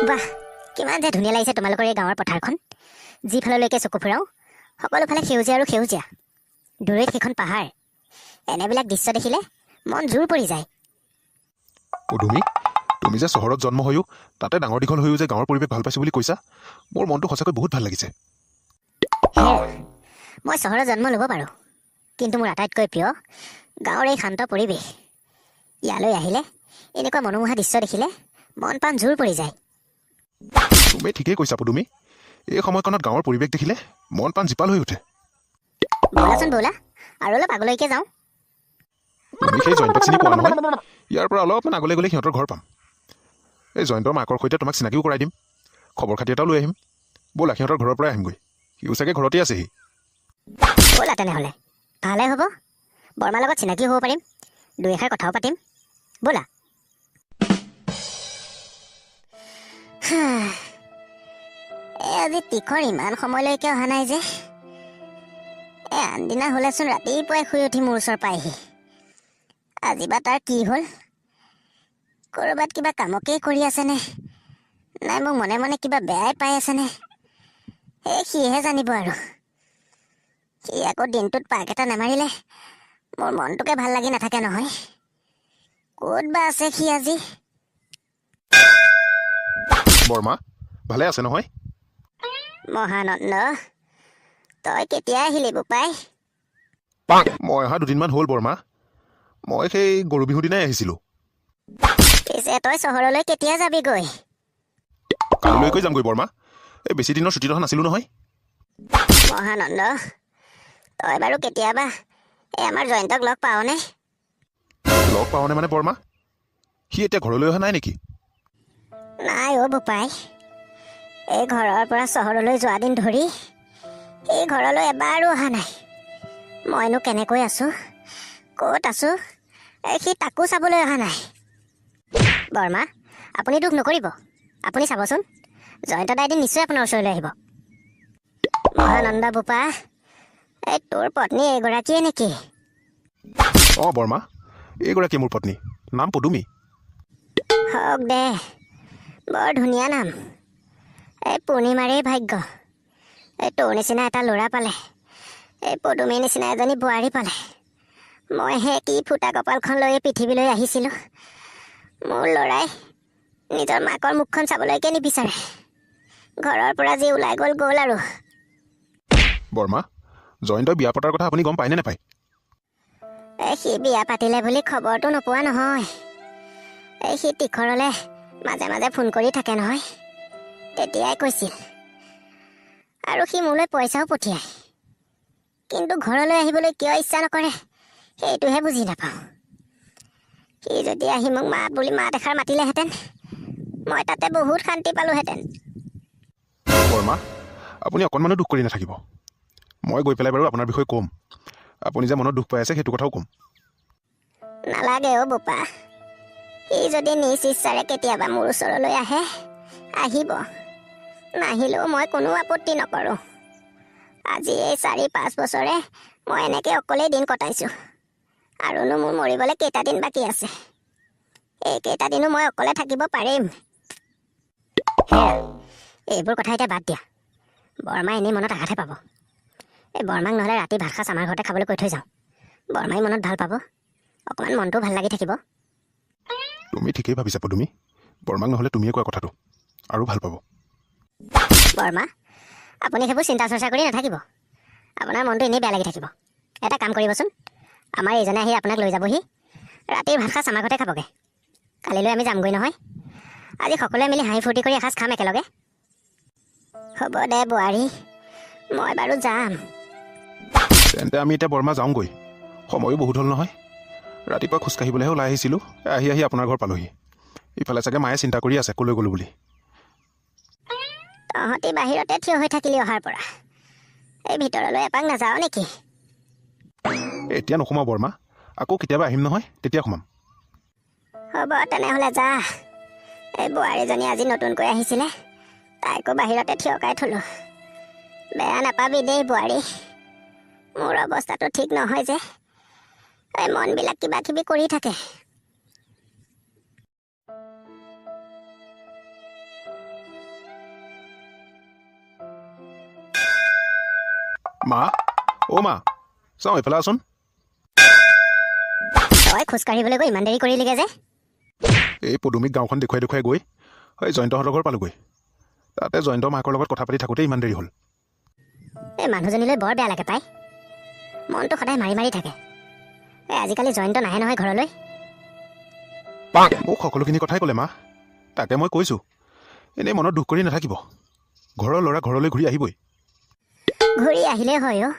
বাহ, কিমান যে ধুনীয়া লাগিছে তোমালোকৰ এই গাঁৱৰ পথাৰখন। যিফাললৈকে চকু ফুৰাওঁ সকলোফালে সেউজীয়া আৰু সেউজীয়া, দূৰৈত সেইখন পাহাৰ। এনেবিলাক দৃশ্য দেখিলে মন জোৰ পৰি যায়। পদুমী, তুমি যে চহৰত জন্ম হৈও তাতে ডাঙৰ দীঘল হৈও যে গাঁৱৰ পৰিৱেশ ভাল পাইছোঁ বুলি কৈছা, মোৰ মনটো সঁচাকৈ বহুত ভাল লাগিছে। হেৰা, মই চহৰত জন্ম ল'ব পাৰোঁ, কিন্তু মোৰ আটাইতকৈ প্ৰিয় গাঁৱৰ এই শান্ত পৰিৱেশ। ইয়ালৈ আহিলে এনেকুৱা মনোমোহা দৃশ্য দেখিলে মন প্ৰাণ জোৰ পৰি যায়। তুমি ঠিকেই কৈছা পদুমী, এই সময়কণত গাঁৱৰ পৰিৱেশ দেখিলে মন প্ৰাণ জীপাল হৈ উঠে। ব'লাচোন ব'লা, আৰু অলপ আগলৈকে যাওঁ। তুমি সেই জয়ন্তক চিনি পোৱা নহয়? ইয়াৰ পৰা অলপমান আগলৈ গ'লে সিহঁতৰ ঘৰ পাম। এই জয়ন্তৰ মাকৰ সৈতে তোমাক চিনাকিও কৰাই দিম, খবৰ খাতি এটাও লৈ আহিম। ব'লা, সিহঁতৰ ঘৰৰ পৰাই আহিমগৈ, সিও চাগে ঘৰতেই আছেহি। ব'লা তেনেহ'লে, ভালে হ'ব, বৰমাৰ লগত চিনাকিও হ'ব পাৰিম, দুই এষাৰ কথাও পাতিম। ব'লা। এই আজি তীখৰ ইমান সময়লৈকে অহা নাই যে। এই আনদিনা হ'লেচোন ৰাতিপুৱাই শুই উঠি মোৰ ওচৰ পায়হি। আজি বা তাৰ কি হ'ল? ক'ৰবাত কিবা কামকেই কৰি আছেনে, নাই মোক মনে মনে কিবা বেয়াই পাই আছেনে, সেই সিহে জানিব আৰু। সি আকৌ দিনটোত পাক এটা নামাৰিলে মোৰ মনটোকে ভাল লাগি নাথাকে নহয়। ক'ত বা আছে সি আজি? বৰমা, ভালে আছে নহয়? মহানন্দ, তই কেতিয়া আহিলি বোপাই? মই অহা দুদিনমান হ'ল বৰমা, মই সেই গৰু বিহু দিনাই আহিছিলোঁ। পিছে তই চহৰলৈ কেতিয়া যাবিগৈ? কালিলৈকে যামগৈ বৰমা, এই বেছি দিনৰ ছুটীত অহা নাছিলোঁ নহয়। মহানন্দ, তই বাৰু কেতিয়াবা এই আমাৰ জয়ন্তক লগ পাৱনে? লগ পাৱনে মানে বৰমা, সি এতিয়া ঘৰলৈ অহা নাই নেকি? নাই অ' বোপাই, এই ঘৰৰ পৰা চহৰলৈ যোৱা দিন ধৰি এই ঘৰলৈ এবাৰো অহা নাই। মইনো কেনেকৈ আছোঁ, ক'ত আছোঁ, এই সি তাকো চাবলৈ অহা নাই। বৰমা, আপুনি দুখ নকৰিব, আপুনি চাবচোন, জয়ন্ত দাই এদিন নিশ্চয় আপোনাৰ ওচৰলৈ আহিব। মহানন্দ বোপা, এই তোৰ পত্নী এইগৰাকীয়ে নেকি? অঁ বৰমা, এইগৰাকী মোৰ পত্নী, নাম পদুমী। হওক দে, বৰ ধুনীয়া নাম। এই পূৰ্ণিমাৰেই ভাগ্য, এই তোৰ নিচিনা এটা ল'ৰা পালে, এই পদুমীৰ নিচিনা এজনী বোৱাৰী পালে। মইহে কি ফুটা কপালখন লৈ পৃথিৱীলৈ আহিছিলোঁ। মোৰ ল'ৰাই নিজৰ মাকৰ মুখখন চাবলৈকে নিবিচাৰে। ঘৰৰ পৰা যি ওলাই গ'ল গ'ল আৰু। বৰমা, জয়ন্তই বিয়া পতাৰ কথা আপুনি গম পায়নে নাপায়? এই সি বিয়া পাতিলে বুলি খবৰটো নোপোৱা নহয়। এই সি তীখৰলৈ মাজে মাজে ফোন কৰি থাকে নহয়, তেতিয়াই কৈছিল। আৰু সি মোলৈ পইচাও পঠিয়ায়, কিন্তু ঘৰলৈ আহিবলৈ কিয় ইচ্ছা নকৰে সেইটোহে বুজি নাপাওঁ। সি যদি আহি মোক মা বুলি মাত এষাৰ মাতিলেহেঁতেন, মই তাতে বহুত শান্তি পালোহেঁতেন। বৰমা, আপুনি অকণমানো দুখ কৰি নাথাকিব। মই গৈ পেলাই বাৰু আপোনাৰ বিষয়ে ক'ম, আপুনি যে মনত দুখ পাই আছে সেইটো কথাও ক'ম। নালাগে অ' বোপা, সি যদি নিজ ইচ্ছাৰে কেতিয়াবা মোৰ ওচৰলৈ আহে আহিব, নাহিলেও মই কোনো আপত্তি নকৰোঁ। আজি এই 4-5 বছৰে মই এনেকৈ অকলেই দিন কটাইছোঁ, আৰুনো মোৰ মৰিবলৈ কেইটা দিন বাকী আছে? এই কেইটা দিনো মই অকলে থাকিব পাৰিম। হেৰা, এইবোৰ কথা এতিয়া বাদ দিয়া, বৰমাই এনেই মনত আঘাতহে পাব। এই বৰমাক নহ'লে ৰাতি ভাত সাঁজ আমাৰ ঘৰতে খাবলৈ কৈ থৈ যাওঁ, বৰমাই মনত ভাল পাব, অকণমান মনটোও ভাল লাগি থাকিব। তুমি ঠিকেই ভাবিছা পদুমী, বৰমাক নহ'লে তুমিয়ে কোৱা কথাটো আৰু ভাল পাব। বৰমা, আপুনি সেইবোৰ চিন্তা চৰ্চা কৰি নাথাকিব, আপোনাৰ মনটো এনেই বেয়া লাগি থাকিব। এটা কাম কৰিবচোন, আমাৰ এইজনে আহি আপোনাক লৈ যাবহি, ৰাতিৰ ভাত সাঁজ আমাৰ ঘৰতে খাবগৈ। কালিলৈ আমি যামগৈ নহয়, আজি সকলোৱে মিলি হাঁহি ফূৰ্তি কৰি এসাঁজ খাম একেলগে। হ'ব দে বোৱাৰী, মই বাৰু যাম। তেন্তে আমি এতিয়া বৰমা যাওঁগৈ, সময়ো বহুত হ'ল নহয়। ৰাতিপুৱা খোজকাঢ়িবলৈহে ওলাই আহিছিলোঁ, আহি আহি আপোনাৰ ঘৰ পালোহি। ইফালে চাগে মায়ে চিন্তা কৰি আছে ক'লৈ গ'লো বুলি। তহঁতি বাহিৰতে থিয় হৈ থাকিলি অহাৰ পৰা, এই ভিতৰলৈ এপাক নাযাওঁ নেকি? এতিয়া নোসোমাওঁ বৰমা, আকৌ কেতিয়াবা আহিম নহয়, তেতিয়া সোমাম। হ'ব তেনেহ'লে যা। এই বোৱাৰীজনী আজি নতুনকৈ আহিছিলে, তাইকো বাহিৰতে থিয় কৰাই থলোঁ। বেয়া নাপাবি দেই বোৱাৰী, মোৰ অৱস্থাটো ঠিক নহয় যে, এই মনবিলাক কিবা কিবি কৰি থাকে। মা, অ' মা, চাওঁ এইফালে আছোন। তই খোজকাঢ়িবলৈ গৈ ইমান দেৰি কৰিলিগে যে? এই পদুমীক গাঁওখন দেখুৱাই দেখুৱাই গৈ এই জয়ন্তহঁতৰ ঘৰ পালোগৈ। তাতে জয়ন্ত মাকৰ লগত কথা পাতি থাকোঁতে ইমান দেৰি হ'ল। এই মানুহজনীলৈ বৰ বেয়া লাগে পাই, মনটো সদায় মাৰি মাৰি থাকে। এই আজিকালি জয়ন্ত নাহে নহয় ঘৰলৈ। মোক সকলোখিনি কথাই ক'লে মা, তাকে মই কৈছোঁ এনেই মনত দুখ কৰি নাথাকিব, ঘৰৰ ল'ৰা ঘৰলৈ ঘূৰি আহিবই। ঘূৰি আহিলেই হয় অ',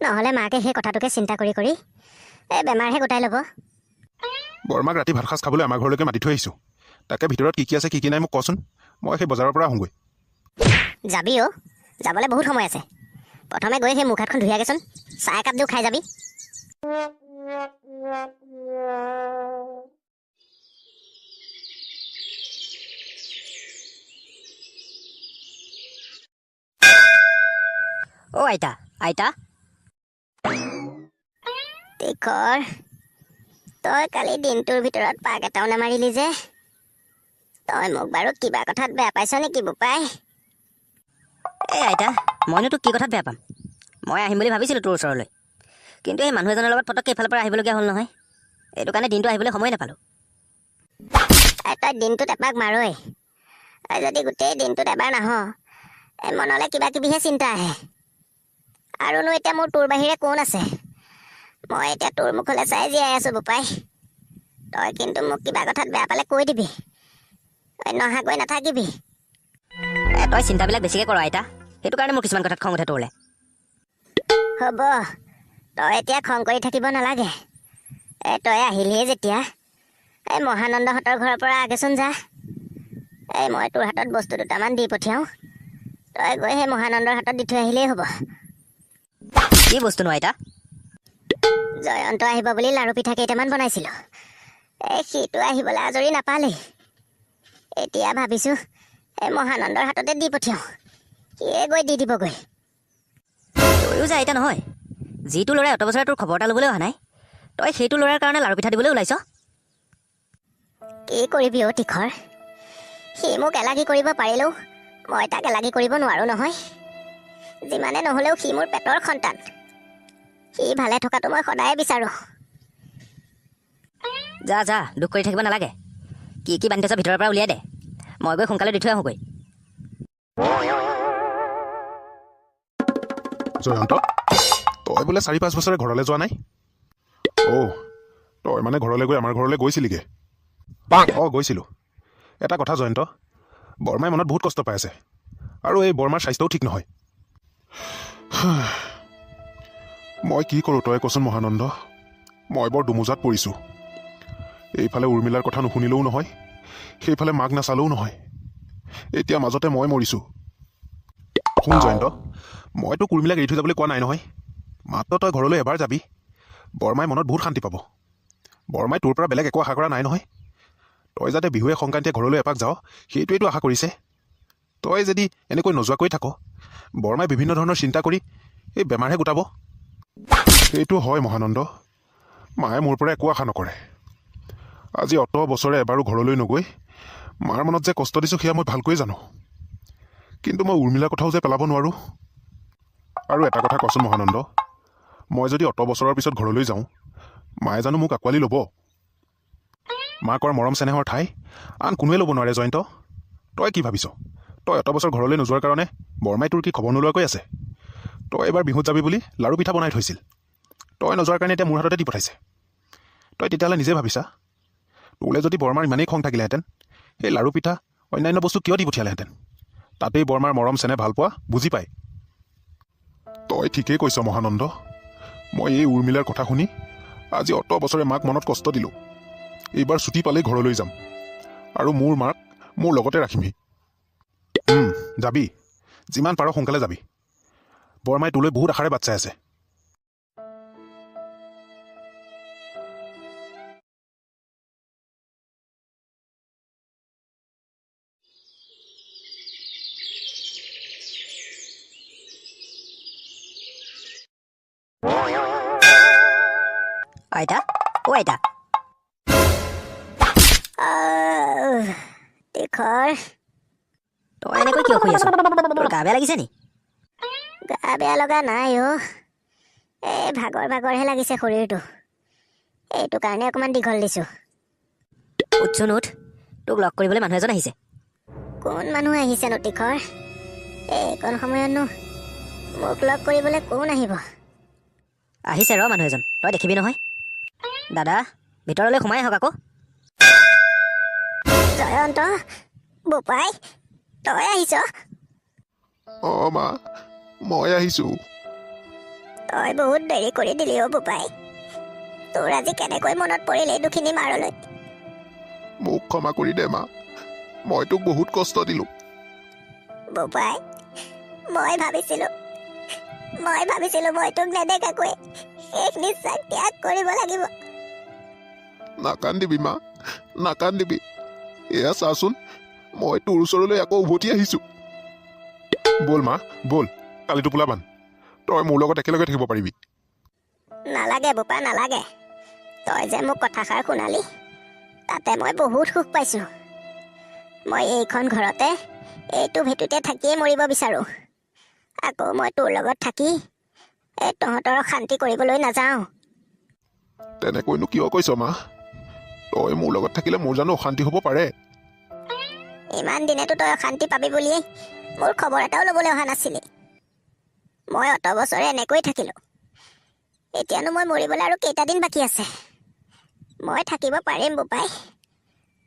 নহ'লে মাকে সেই কথাটোকে চিন্তা কৰি কৰি এই বেমাৰহে গোটাই ল'ব। বৰমাক ৰাতি ভাত সাঁজ খাবলৈ আমাৰ ঘৰলৈকে মাতি থৈ আহিছোঁ। তাকে ভিতৰত কি কি আছে কি কি নাই মোক কচোন, মই সেই বজাৰৰ পৰা আহোঁগৈ। যাবি অ', যাবলৈ বহুত সময় আছে। প্ৰথমে গৈ সেই মুখ হাতখন ধুই আহগেচোন, চাহ একাপ দিও খাই যাবি। অ' আইতা, আইতা। তীখৰ, তই কালি দিনটোৰ ভিতৰত পাক এটাও নামাৰিলি যে, তই মোক বাৰু কিবা কথাত বেয়া পাইছ নেকি বোপাই? এই আইতা, মইনো তোক কি কথাত বেয়া পাম? মই আহিম বুলি ভাবিছিলোঁ তোৰ ওচৰলৈ, কিন্তু এই মানুহ এজনৰ লগত পটককৈ এইফালৰ পৰা আহিবলগীয়া হ'ল নহয়, এইটো কাৰণে দিনটো আহিবলৈ সময় নাপালোঁ। তই দিনটোত এপাক মাৰই, যদি গোটেই দিনটোত এবাৰ নাহ এই মনলৈ কিবা কিবিহে চিন্তা আহে। আৰুনো এতিয়া মোৰ তোৰ বাহিৰে কোন আছে? মই এতিয়া তোৰ মুখলৈ চাই জীয়াই আছোঁ বোপাই। তই কিন্তু মোক কিবা কথাত বেয়া পালে কৈ দিবি, নহাকৈ নাথাকিবি। তই চিন্তাবিলাক বেছিকৈ কৰ আইতা, সেইটো কাৰণে মোৰ কিছুমান কথাত খং উঠে তোৰলৈ। হ'ব, তই এতিয়া খং কৰি থাকিব নালাগে। এই তই আহিলিয়ে যেতিয়া, এই মহানন্দহঁতৰ ঘৰৰ পৰা আগেচোন যা। এই মই তোৰ হাতত বস্তু দুটামান দি পঠিয়াওঁ, তই গৈ সেই মহানন্দৰ হাতত দি থৈ আহিলেই হ'ব। কি বস্তুনো আইতা? জয়ন্ত আহিব বুলি লাড়ু পিঠা কেইটামান বনাইছিলোঁ, এই সিটো আহিবলৈ আজৰি নাপালেই। এতিয়া ভাবিছোঁ এই মহানন্দৰ হাততে দি পঠিয়াওঁ, সিয়ে গৈ দি দিবগৈ। তয়ো যে আইতা নহয়, যিটো ল'ৰাই অত বছৰে তোৰ খবৰ এটা ল'বলৈ অহা নাই, তই সেইটো ল'ৰাৰ কাৰণে লাড়ু পিঠা দিবলৈ ওলাইছ? কি কৰিবি অ' তীখৰ, সি মোক এলাগি কৰিব পাৰিলেও মই তাক এলাগি কৰিব নোৱাৰোঁ নহয়। যিমানে নহ'লেও সি মোৰ পেটৰ সন্তান, সি ভালে থকাটো মই সদায় বিচাৰোঁ। যা যা, দুখ কৰি থাকিব নালাগে। কি কি বান্ধি থৈছ ভিতৰৰ পৰা উলিয়াই দে, মই গৈ সোনকালে দি থৈ আহোঁগৈ। জয়ন্ত, তই বোলে 4-5 বছৰে ঘৰলৈ যোৱা নাই? অ' তই মানে ঘৰলৈ গৈ আমাৰ ঘৰলৈ গৈছিলিগৈ? অঁ গৈছিলোঁ। এটা কথা জয়ন্ত, বৰমাই মনত বহুত কষ্ট পাই আছে, আৰু এই বৰমাৰ স্বাস্থ্যও ঠিক নহয়। মই কি কৰোঁ তই কচোন মহানন্দ, মই বৰ দুমোজাত পৰিছোঁ। এইফালে উৰ্মিলাৰ কথা নুশুনিলেও নহয়, সেইফালে মাক নাচালেও নহয়, এতিয়া মাজতে মই মৰিছোঁ। শুন জয়ন্ত, মই তোক উৰ্মিলাক এৰি থৈ যাবলৈ কোৱা নাই নহয়, মাত্ৰ তই ঘৰলৈ এবাৰ যাবি, বৰমাই মনত বহুত শান্তি পাব। বৰমাই তোৰ পৰা বেলেগ একো আশা কৰা নাই নহয়, তই যাতে বিহুৱে সংক্ৰান্তিয়ে ঘৰলৈ এপাক যাওঁ সেইটোৱেইটো আশা কৰিছে। তই যদি এনেকৈ নোযোৱাকৈ থাক, বৰমাই বিভিন্ন ধৰণৰ চিন্তা কৰি এই বেমাৰহে গোটাব। সেইটো হয় মহানন্দ, মায়ে মোৰ পৰা একো আশা নকৰে। আজি অত বছৰে এবাৰো ঘৰলৈ নগৈ মাৰ মনত যে কষ্ট দিছোঁ সেয়া মই ভালকৈয়ে জানো, কিন্তু মই উৰ্মিলাৰ কথাও যে পেলাব নোৱাৰোঁ। আৰু এটা কথা কচোন মহানন্দ, মই যদি অত বছৰৰ পিছত ঘৰলৈ যাওঁ, মায়ে জানো মোক আঁকোৱালি ল'ব? মাকৰ মৰম চেনেহৰ ঠাই আন কোনোৱে ল'ব নোৱাৰে জয়ন্ত। তই কি ভাবিছ, তই অত বছৰ ঘৰলৈ নোযোৱাৰ কাৰণে বৰমাই তোৰ কি খবৰ নোলোৱাকৈ আছে? তই এবাৰ বিহুত যাবি বুলি লাড়ু পিঠা বনাই থৈছিল, তই নোযোৱাৰ কাৰণে এতিয়া মোৰ হাততে দি পঠাইছে। তই তেতিয়াহ'লে নিজে ভাবিছা, তোলৈ যদি বৰমাৰ ইমানেই খং থাকিলেহেঁতেন, সেই লাড়ু পিঠা অন্যান্য বস্তু কিয় দি পঠিয়ালেহেঁতেন? তাতেই বৰমাৰ মৰম চেনেহ ভালপোৱা বুজি পায়। তই ঠিকেই কৈছ মহানন্দ, মই এই উৰ্মিলাৰ কথা শুনি আজি অত বছৰে মাক মনত কষ্ট দিলোঁ। এইবাৰ ছুটি পালেই ঘৰলৈ যাম আৰু মোৰ মাক মোৰ লগতে ৰাখিমহি। যাবি, যিমান পাৰ সোনকালে যাবি, বৰমাই তোলৈ বহুত আশাৰে বাট চাই আছে। আইতা, অ' আইতা। তীখৰ, তই এনেকৈ কিয় শুই আছ? তোৰ গা বেয়া লাগিছে নি? গা বেয়া লগা নাই অ'। এই ভাগৰ ভাগৰহে লাগিছে শৰীৰটো, এইটো কাৰণে অকণমান দীঘল দিছোঁ। উঠচোন উঠ, তোক লগ কৰিবলৈ মানুহ এজন আহিছে। কোন মানুহ আহিছে নতিখৰ? এইকণ সময়তনো মোক লগ কৰিবলৈ কোন আহিব? আহিছে ৰ মানুহ এজন, তই দেখিবি নহয়। দাদা, ভিতৰলৈ সোমাই আহক আকৌ। জয়ন্ত বোপাই, তই আহিছ? অঁ মা, মই আহিছোঁ। তই বহুত দেৰি কৰি দিলি অ' বোপাই। তোৰ আজি কেনেকৈ মনত পৰিল এই দুখিনি মাৰলৈ? মোক ক্ষমা কৰি দে মা, মই তোক বহুত কষ্ট দিলোঁ। বোপাই, মই ভাবিছিলোঁ মই তোক নেদেখাকৈ শেষ নিশ্বাস ত্যাগ কৰিব লাগিব। নাকান্দিবি মা, নাকান্দিবি। এয়া চাচোন, মই তোৰ ওচৰলৈ আকৌ উভতি আহিছোঁ। ব'ল মা ব'ল, কালি টোপোলা বান্ধ, তই মোৰ লগত একেলগে থাকিব পাৰিবি। নালাগে বোপা, নালাগে। তই যে মোক কথাষাৰ শুনালি, তাতে মই বহুত সুখ পাইছোঁ। মই এইখন ঘৰতে, এইটো ভেটিতে থাকিয়েই মৰিব বিচাৰোঁ। আকৌ মই তোৰ লগত থাকি এই তহঁতৰ অশান্তি কৰিবলৈ নাযাওঁ। তেনেকৈনো কিয় কৈছ মা? তই মোৰ লগত থাকিলে মোৰ জানো অশান্তি হ'ব পাৰে? ইমান দিনেতো তই অশান্তি পাবি বুলিয়েই মোৰ খবৰ এটাও ল'বলৈ অহা নাছিলি। মই অত বছৰে এনেকৈ থাকিলোঁ, এতিয়ানো মই মৰিবলৈ আৰু কেইটা দিন বাকী আছে? মই থাকিব পাৰিম বোপাই,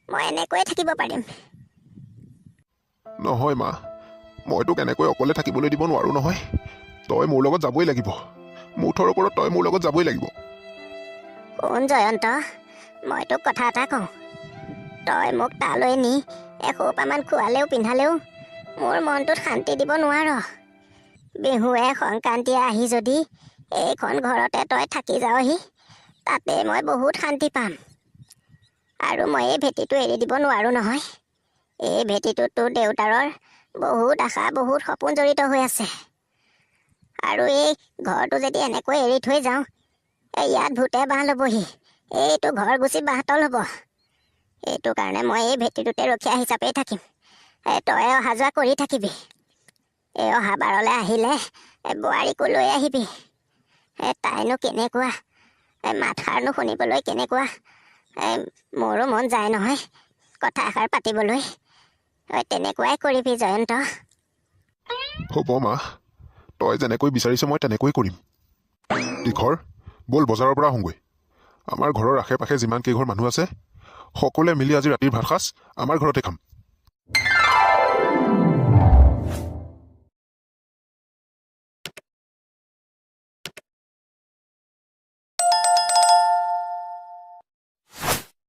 মই এনেকৈয়ে থাকিব পাৰিম। নহয় মা, মই তোক এনেকৈ অকলে থাকিবলৈ দিব নোৱাৰোঁ নহয়। তই মোৰ লগত যাবই লাগিব, মুঠৰ ওপৰত তই মোৰ লগত যাবই লাগিব। শুন জয়ন্ত, মই তোক কথা এটা কওঁ। তই মোক তালৈ নি এসোপামান খোৱালেও পিন্ধালেও মোৰ মনটোত শান্তি দিব নোৱাৰ। বিহুৱে সংক্ৰান্তিয়ে আহি যদি এইখন ঘৰতে তই থাকি যাৱহি, তাতে মই বহুত শান্তি পাম। আৰু মই এই ভেটিটো এৰি দিব নোৱাৰোঁ নহয়। এই ভেটিটোত তোৰ দেউতাৰৰ বহুত আশা, বহুত সপোন জড়িত হৈ আছে। আৰু এই ঘৰটো যদি এনেকৈ এৰি থৈ যাওঁ, এই ইয়াত ভূতে বাঁহ ল'বহি, এইটো ঘৰ গুচি বাঁহতল হ'ব। এইটো কাৰণে মই এই ভেটিটোতে ৰখীয়া হিচাপেই থাকিম। এই তই অহা যোৱা কৰি থাকিবি। এই অহা বাৰলৈ আহিলে এই বোৱাৰীকো লৈ আহিবি। এই তাইনো কেনেকুৱা, এই মাতষাৰনো শুনিবলৈ কেনেকুৱা, এই মোৰো মন যায় নহয় কথা এষাৰ পাতিবলৈ। তেনেকুৱাই কৰিবি জয়ন্ত। হ'ব মা, তই যেনেকৈ বিচাৰিছ মই তেনেকৈ কৰিম। তীখৰ, ব'ল বজাৰৰ পৰা আহোঁগৈ। আমাৰ ঘৰৰ আশে পাশে যিমান কেইঘৰ মানুহ আছে, সকলোৱে মিলি আজি ৰাতিৰ ভাত সাঁজ আমাৰ ঘৰতে খাম।